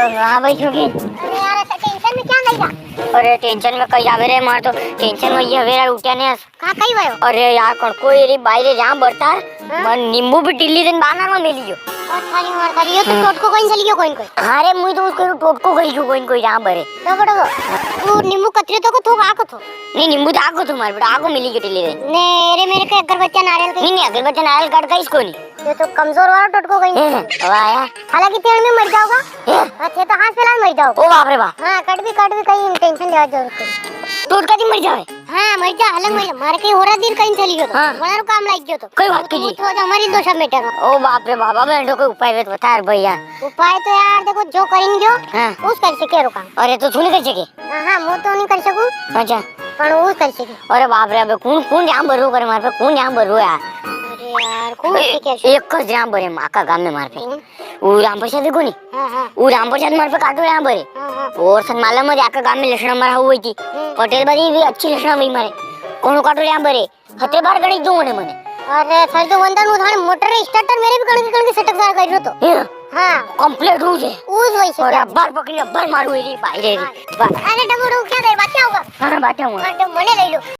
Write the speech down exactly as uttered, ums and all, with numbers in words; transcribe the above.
हाँ भाई छोटी। अरे यार, ऐसा टेंशन में क्या नहीं जा? अरे टेंशन में कई आवे रे, मार तो टेंशन में ये हवेरा उठ्या ने। कहाँ कई वयो? अरे यार, कण कोई री बायरे जाम बरता, हाँ? मन नींबू भी टिल्ली दिन बाना में मिली गयो। और थारी मार थारी, यो तो हाँ। टोटको कोई चली गयो कोई न कोई। अरे मुई तो उसको टोटको करी गयो कोई न कोई जाम बरे। तो बड़ो, तू नींबू कतरे तो को थो, आ को थो? नहीं, नींबू तो आगो तुम्हारे बेटा, आगो मिली के टिल्ली रे। ने रे मेरे के अगरबत्तियां नारियल के। नहीं, नहीं, अगरबत्तियां नारियल काट का इसको नहीं। ये तो कमजोर वाला टोटको कहीं। हैं, वाह यार। हालांकि तेल में मर जाओगा। हैं? हाँ, थे तो हाथ पे लाल मर जाओगा। ओ बाप रे बाप। हाँ, कट भी, कट भी कहीं टेंशन लेवा जरूरत नहीं। टोटका जी मर जावे। हाँ, मर जा, अलग मर जा। मारे कहीं हो रहा दिन कहीं चली गयो तो। हाँ। बड़ा काम लाग गयो तो। कोई बात नहीं। तो हमारी दो सब मेटर। ओ बाप रे बाप, अब एंडो कोई उपाय वे तो बता यार भैया। उपाय तो यार देखो, जो करेंगे जो, हाँ। उस कर सके रो काम। अरे तो छू नहीं कर सके? हाँ, हाँ, मु तो नहीं कर सकूं। अच्छा। पण वो कर सके। अरे बाप रे, अबे कौन, कौन जाम भरो करे मार पे, कौन जाम भरो यार? अरे यार, कौन ए-, से क्या? एक का जाम भरे माँ का गाम में मार पे। कौन? वो राम प्रसाद को नहीं? हाँ, हाँ। वो राम प्रसाद मार पे काटो जाम भरे। हाँ, हाँ। और सन मालूम है, आका गाम में लसण मारा हुई थी। हम्म। पटेल बाजी भी अच्छी लसण हुई मारे। कौन काटो जाम भरे? हते बार गणी दूं मने मने। अरे, थारी तो वंदन नु थाने मोटर रे स्टार्टर मेरे भी कणकी कणकी सटक सार कर रहो तो। हैं? हाँ। कंप्लीट हो जे। उज वही से। अरे, अब्बर पकड़ी, अब्बर मारू रे, भाई रे, हाँ। बा- अरे, डबो डबो क्या दे, बात क्या होगा? हाँ, बात क्या हुआ? हाँ, तो मने ले लो।